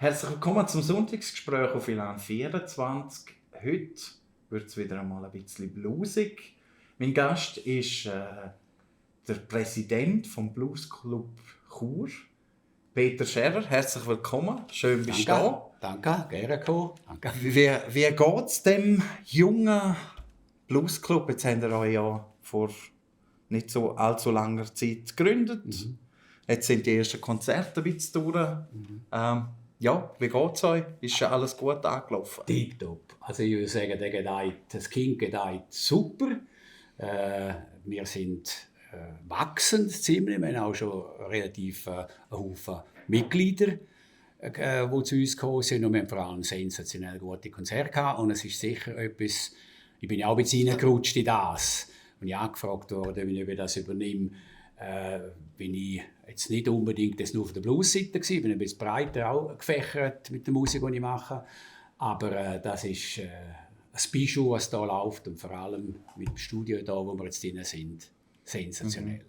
Herzlich willkommen zum Sonntagsgespräch auf Elan 24. Heute wird es wieder einmal ein bisschen bluesig. Mein Gast ist der Präsident vom Bluesclub Chur, Peter Scherer. Herzlich willkommen, schön bist du da. Danke, gerne gekommen. Danke. Wie geht es dem jungen Bluesclub? Jetzt haben wir euch ja vor nicht so allzu langer Zeit gegründet. Jetzt sind die ersten Konzerte ein bisschen durch. Wie geht es euch? Ist schon alles gut angelaufen? Tipptopp. Also ich würde sagen, das Kind gedeiht super. Wir sind wachsend ziemlich. Wir haben auch schon relativ einen Haufen Mitglieder, die zu uns gekommen sind. Und wir haben vor allem sensationell gute Konzerte gehabt. Und es ist sicher etwas, ich bin ja auch ein bisschen reingerutscht in das. Und ich angefragt wurde, wie ich das übernehme, bin ich jetzt nicht unbedingt das nur auf der Blues-Seite gewesen. Ich bin ein bisschen breiter auch gefächert mit der Musik, die ich mache. Aber das ist ein Bijou, was da läuft. Und vor allem mit dem Studio da, wo wir jetzt drin sind, sensationell.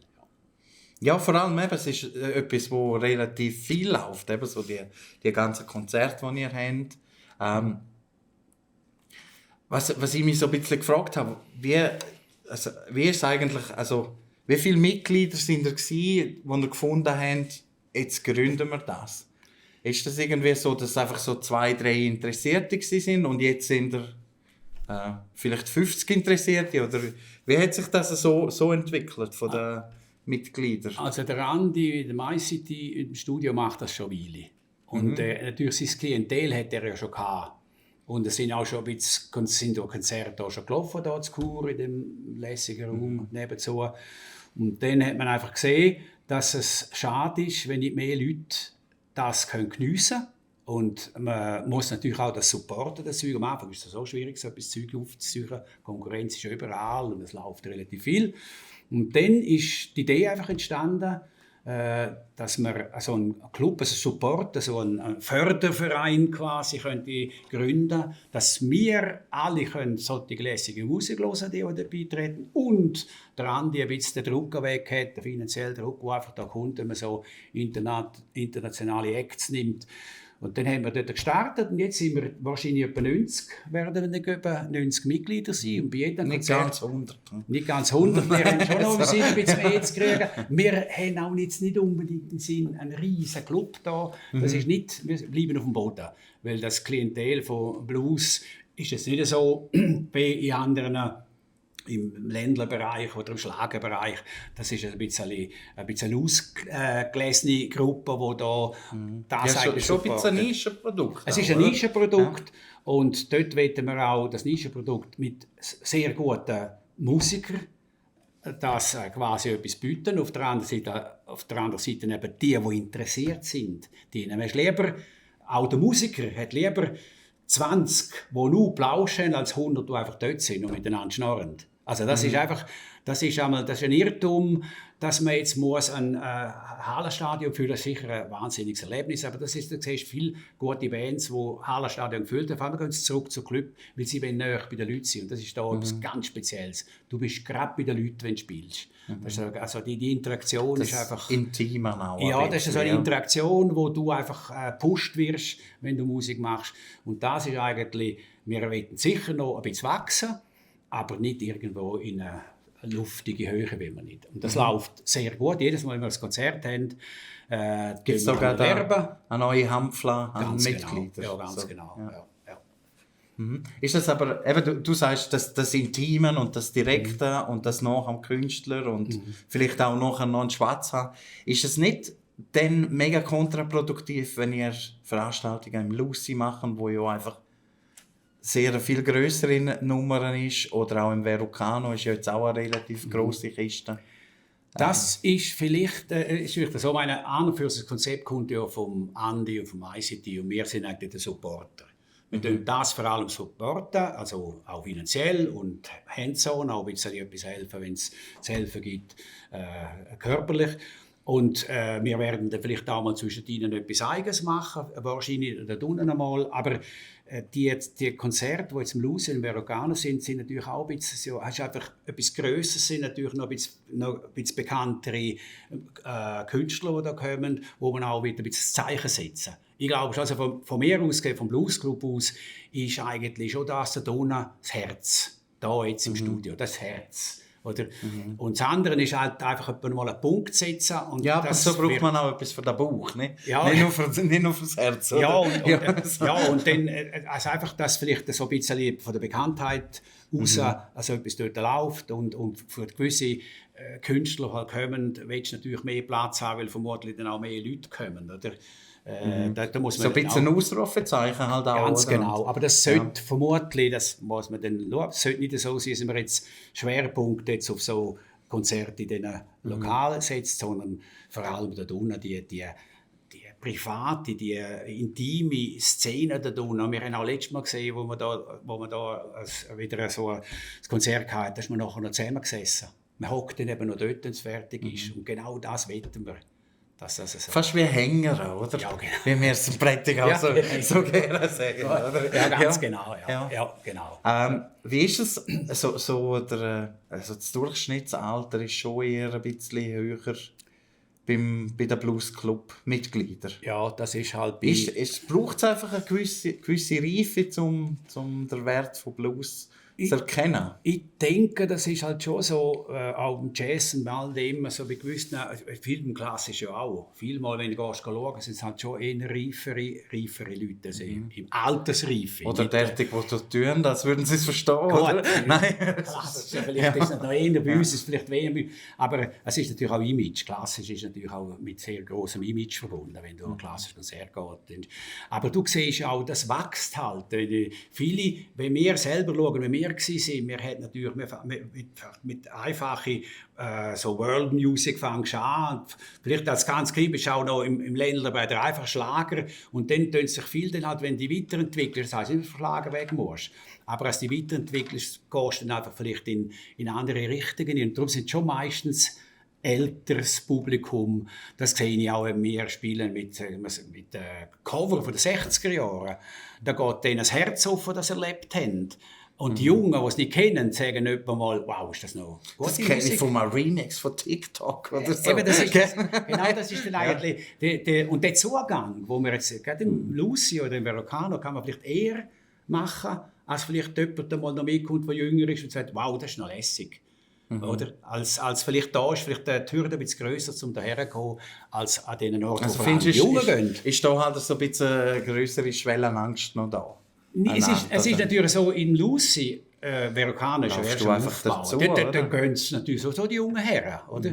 Ja, vor allem es ist etwas, wo relativ viel läuft. Eben so die ganzen Konzerte, die ihr habt. Was ich mich so ein bisschen gefragt habe, wie ist eigentlich, also wie viele Mitglieder sind die ihr gefunden habt, jetzt gründen wir das? Ist das irgendwie so, dass einfach so 2, 3 Interessierte sind und jetzt sind vielleicht 50 Interessierte? Oder wie hat sich das so entwickelt von den Mitgliedern? Also der Andi, der MyCT im Studio macht das schon eine Weile. Und natürlich sein Klientel hat er ja schon gehabt. Und es sind auch schon ein bisschen Konzerte schon gelaufen, hier in Chur, in dem lässigen Raum nebenzu. Und dann hat man einfach gesehen, dass es schade ist, wenn nicht mehr Leute das geniessen können. Und man muss natürlich auch das supporten, das Zeug. Am Anfang ist es so schwierig, so etwas Zeug aufzuziehen. Die Konkurrenz ist überall und es läuft relativ viel. Und dann ist die Idee einfach entstanden, dass man so einen Club, also Support, so einen Förderverein quasi könnte gründen, dass wir alle solche lässige Musik hören, die dabei treten, und der Andi ein bisschen den Druck weg hat, den finanziellen Druck, der einfach da kommt, wenn man so internationale Acts nimmt. Und dann haben wir dort gestartet und jetzt sind wir wahrscheinlich etwa 90, werden wir etwa 90 Mitglieder sein. Und bei jedem nicht Konzert, ganz 100. Nicht ganz 100, wir haben schon noch ein bisschen mehr zu kriegen. Wir haben auch jetzt nicht unbedingt den Sinn, einen riesen Club da. Das ist nicht, wir bleiben auf dem Boden, weil das Klientel von Blues ist jetzt nicht so wie in anderen, im Ländlerbereich oder im Schlagerbereich. Das ist ein bisschen ausgelesene Gruppe, die da das eigentlich schon ein bisschen ein Nischenprodukt. Es ist ein Nischenprodukt, und dort wollen wir auch das Nischenprodukt mit sehr guten Musikern das quasi etwas bieten. Auf der anderen Seite eben die interessiert sind. Auch der Musiker hat lieber 20, die nur plauschen, als 100, die einfach dort sind und miteinander schnarren. Also das ist einfach, das ist ein Irrtum, dass man jetzt ein Hallenstadion füllen. Das ist sicher ein wahnsinniges Erlebnis, aber du siehst viele gute Bands, die Hallenstadion gefüllt haben. Auf einmal gehen sie zurück zum Club, weil sie näher bei den Leuten sind. Und das ist da etwas ganz Spezielles. Du bist gerade bei den Leuten, wenn du spielst. Das ist, also die Interaktion das ist einfach intim auch. Ja, das ist so eine Interaktion, wo du einfach gepusht wirst, wenn du Musik machst. Und das ist eigentlich, wir wollen sicher noch ein bisschen wachsen, aber nicht irgendwo in eine luftige Höhe will man nicht. Und das läuft sehr gut. Jedes Mal, wenn wir ein Konzert haben, gibt es sogar eine neue Hampfla an Mitgliedern. Genau. Ja, ganz genau. Ja. Ist das aber, eben, du sagst, das Intime und das Direkte und das nach am Künstler und vielleicht auch nachher noch einen Schwatz haben, ist es nicht dann mega kontraproduktiv, wenn ihr Veranstaltungen im Lucy machen, wo ja einfach sehr viel grössere Nummern ist, oder auch im Verrucano ist ja jetzt auch eine relativ grosse Kiste. Das ist vielleicht so, meine an für das Konzept kommt ja vom Andi und vom ICT, und wir sind eigentlich der Supporter. Wir tun das vor allem supporten, also auch finanziell und hands-on, auch ein bisschen etwas helfen, wenn es zu helfen gibt, körperlich. Und wir werden dann vielleicht auch mal zwischen ihnen etwas Eigenes machen, wahrscheinlich da unten einmal. Aber die Konzerte, die jetzt im Lucy in Verrucano sind natürlich auch ein bisschen, hast einfach etwas Grösseres, sind natürlich noch ein bisschen bekanntere Künstler, die da kommen, wo man auch wieder ein bisschen das Zeichen setzen. ich glaube, also von mir aus, vom Bluesclub aus, ist eigentlich schon das da unten das Herz. Da jetzt im Studio, das Herz. Oder? Und das andere ist halt einfach mal einen Punkt setzen. Und ja, aber das so braucht man auch etwas für den Bauch, ne? Ja. Nicht nur fürs Herz. Oder? Ja, und dann also einfach, dass vielleicht so ein bisschen von der Bekanntheit raus also etwas dort läuft und für gewisse Künstler halt kommen, willst du natürlich mehr Platz haben, weil vermutlich dann auch mehr Leute kommen, oder? Da muss man so ein bisschen ein Ausrufezeichen halt auch. Ganz oder? genau, aber das sollte vermutlich, das muss man dann schauen, es sollte nicht so sein, dass man jetzt Schwerpunkt jetzt auf so Konzerte in diesen Lokalen setzt, sondern vor allem da unten die private, die intime Szene da unten. Wir haben auch letztes Mal gesehen, wo wir da wieder so ein Konzert hatten, da ist man nachher noch zusammengesessen. Man hockt dann eben noch dort, wenn es fertig ist. Und genau das wollen wir. So. Fast wie Hänger, oder? Ja, genau. Wie wir es im Prättig auch so gerne sagen. Oder? Ja, ganz genau. Ja, genau. Wie ist es? Also das Durchschnittsalter ist schon eher ein bisschen höher bei den Bluesclub-Mitgliedern. Ja, das ist halt... Braucht es einfach eine gewisse Reife, um den Wert von Blues zu erkennen? Ich denke, das ist halt schon so, auch im Jazz und all dem, so bei gewissen Filmen klassisch ja auch. Vielmal, wenn du schauen sind es halt schon eher reifere Leute, also im Altersreife. Oder derartig, die so tun, als würden sie es verstehen, oder? Nein. Klassisch, vielleicht ist es noch eher bei uns, ist vielleicht weniger, aber es ist natürlich auch Image. Klassisch ist natürlich auch mit sehr großem Image verbunden, wenn du ein klassisches Konzert gehst. Aber du siehst ja auch, das wächst halt. Viele, wenn wir selber schauen, wenn wir waren, wir hatten natürlich mit einfachen so World Music fangst an. Vielleicht als ganz klein bist du auch noch im Ländler bei der einfach Schlager. Und dann tun sich viel dann halt, wenn du dich weiterentwickelst, das heisst nicht, dass du Schlager weg musst. Aber als du dich weiterentwickelst, gehst du dann einfach vielleicht in andere Richtungen. Und darum sind schon meistens älteres Publikum. Das sehe ich auch, wenn wir spielen mit Cover von den 60er Jahren. Da geht denen das Herz auf, das sie erlebt haben. Und die Jungen, die es nicht kennen, sagen etwa mal, wow, ist das noch gut? Das kenne ich von einem Remix von TikTok oder so. Eben, das ist dann eigentlich und der Zugang, wo wir jetzt gerade im Lucy oder im Verocano kann man vielleicht eher machen, als vielleicht jemand mal noch mitkommt, der jünger ist und sagt, wow, das ist noch lässig. Oder? Als vielleicht da ist vielleicht die Hürde ein bisschen grösser, um daher zu kommen, als an diesen Orten, also wo die Jungen gehen. Ist da halt so ein bisschen eine grössere Schwellenangst noch da? Es ist natürlich so, in Lucy, Verocano ist ja erst am Aufbau. Dort gehen es natürlich so die jungen Herren, oder?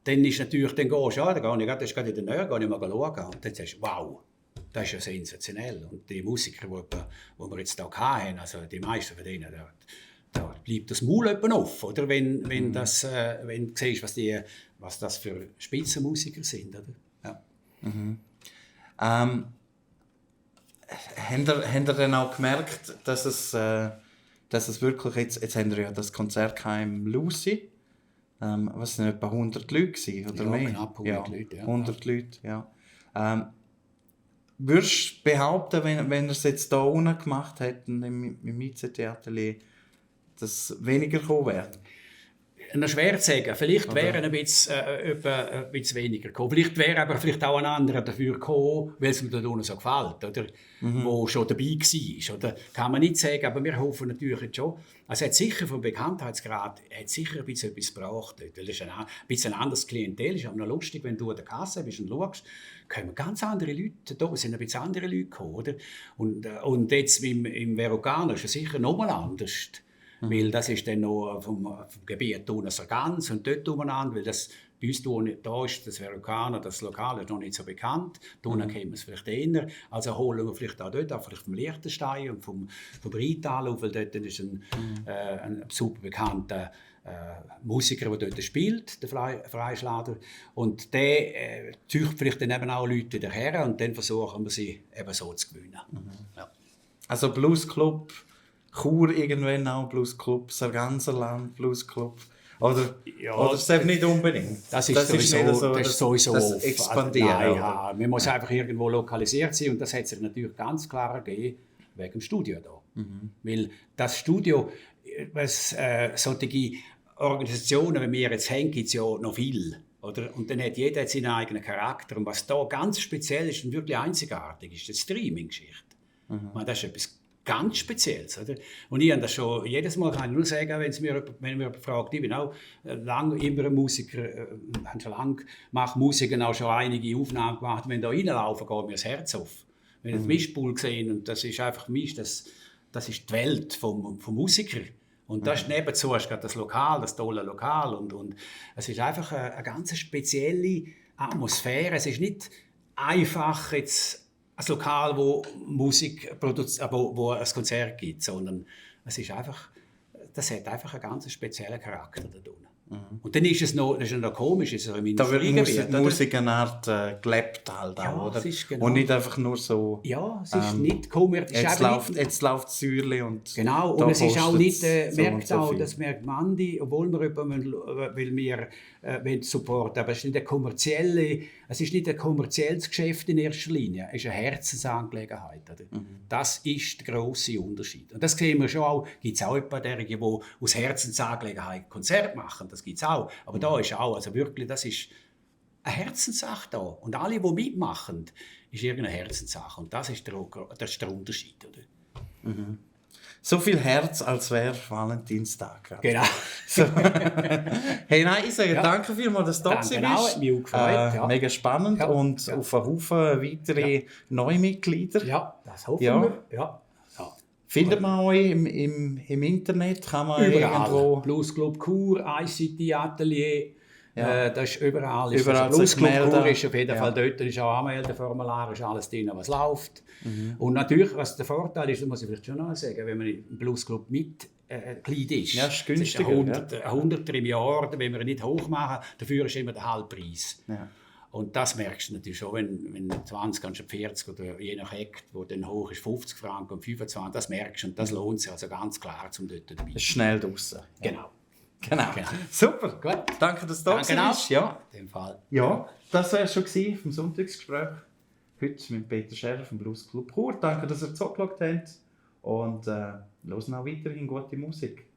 Dann ist natürlich, dann gehst du, ja, das ist gerade in der Nähe, gehe ich mal schauen. Und dann sagst du, wow, das ist ja sensationell. Und die Musiker, die wir jetzt hier hatten, also die meisten von denen, da bleibt das Maul offen, oder? Wenn du siehst, was das für Spitzenmusiker sind, oder? Ja. Habt ihr dann auch gemerkt, dass es wirklich, jetzt haben wir ja das Konzert im Lucy, was sind etwa 100 Leute gewesen, oder mehr? Knapp 100 Leute, ja. 100 Leute, ja. Würdest du behaupten, wenn ihr es jetzt hier unten gemacht hätten, im ICT-Atelier, dass weniger gekommen wäre? Noch schwer zu sagen. Vielleicht wären ein bisschen weniger gekommen. Vielleicht wäre aber auch ein anderer dafür gekommen, weil es mir dort unten so gefällt, oder? Wo schon dabei war. Oder? Kann man nicht sagen, aber wir hoffen natürlich jetzt schon. Also hat sicher vom Bekanntheitsgrad sicher ein bisschen etwas gebraucht. Weil es ist ein bisschen ein anderes Klientel. Es ist auch noch lustig, wenn du an der Kasse bist und schaust, kommen ganz andere Leute. Da sind ein bisschen andere Leute gekommen. Oder? Und jetzt im Verocano ist es sicher noch mal anders. Weil das ist dann noch vom Gebiet unten so ganz und dort umeinander, weil das bei uns da ist das Verocano, das Lokal ist noch nicht so bekannt. Da unten kennen wir es vielleicht eher. Also holen wir vielleicht auch dort, auch vielleicht vom Liechtenstein und vom Rheintal auf, weil dort ist ein super bekannter Musiker, der dort spielt, der Freischlader. Und der zieht vielleicht dann eben auch Leute wieder her und dann versuchen wir sie eben so zu gewinnen. Ja. Also Bluesclub Chur irgendwann auch Bluesclub, Sarganserland Bluesclub. Oder ist es nicht unbedingt? Das ist sowieso das expandiert. Nein, man muss einfach irgendwo lokalisiert sein und das hat sich natürlich ganz klar ergeben wegen dem Studio da. Weil das Studio, solche Organisationen, wie wir jetzt haben, gibt es ja noch viel. Oder? Und dann hat jeder seinen eigenen Charakter. Und was da ganz speziell ist und wirklich einzigartig ist, die Streaming-Geschichte. Das ist etwas ganz Spezielles. Oder? Und ich habe das schon jedes Mal, kann ich nur sagen, wenn mir jemand fragt, ich bin auch immer ein Musiker, habe schon lange mache Musiken, auch schon einige Aufnahmen gemacht. Wenn da reinlaufen, geht mir das Herz auf. Wenn ich das Mischpult gesehen und das ist einfach für mich, das ist die Welt vom Musiker. Und das ist nebenzu hast du das Lokal, das tolle Lokal. Und es ist einfach eine ganz spezielle Atmosphäre. Es ist nicht einfach jetzt ein Lokal, wo Musik produziert, wo ein Konzert gibt, sondern es ist einfach, das hat einfach einen ganz speziellen Charakter da drin. Und dann ist es noch komisch, ist es da wird Musik eine Art gelebt halt auch, ja, oder? Genau. Und nicht einfach nur so... Ja, es ist nicht kommerziell. Jetzt läuft das Säuerli und... Genau, und es ist auch nicht, das merkt man, obwohl wir weil wir supporten, aber es ist nicht ein kommerzielles Geschäft in erster Linie, es ist eine Herzensangelegenheit. Oder? Das ist der grosse Unterschied. Und das sehen wir schon auch, gibt es auch ein paar derige, die aus Herzensangelegenheit Konzerte machen, das gibt es auch. Aber da ist auch, also wirklich, das ist eine Herzenssache da. Und alle, die mitmachen, ist irgendeine Herzenssache. Und das ist der Unterschied. Oder? So viel Herz, als wäre Valentinstag. Genau. So. Hey, nein, ich sage danke vielmals, dass du da bist. Genau, hat mich auch gefreut. Ja. Mega spannend und auf einen Haufen weitere neue Mitglieder. Ja, das hoffen wir. Ja. Findet man euch im Internet? Kann man überall. Irgendwo... Blues Club Chur, ICT Atelier. Ja. Das ist überall. Überall also Blues Club Chur ist auf jeden ja. Fall dort, ist auch Anmeldeformular, ist alles drin, was läuft. Und natürlich, was der Vorteil ist, das muss ich vielleicht schon noch sagen, wenn man im Blues Club Mitglied ist. Ja, ist günstiger. Ein Hunderter im Jahr, wenn wir nicht hoch machen, dafür ist immer der Halbpreis. Ja. Und das merkst du natürlich schon, wenn 20 kannst du 40 oder je nach Act, wo dann hoch ist 50 Franken und 25, das merkst du und das lohnt sich also ganz klar, um dort dabei zu sein. Schnell draussen. Genau. Genau. Super. Gut. Danke, dass du da bist. Ja. In dem Fall. Ja, das war schon vom Sonntagsgespräch. Heute mit Peter Scherer vom Blues Club Chur. Danke, dass ihr zugeschaut habt. Und hören auch weiterhin gute Musik.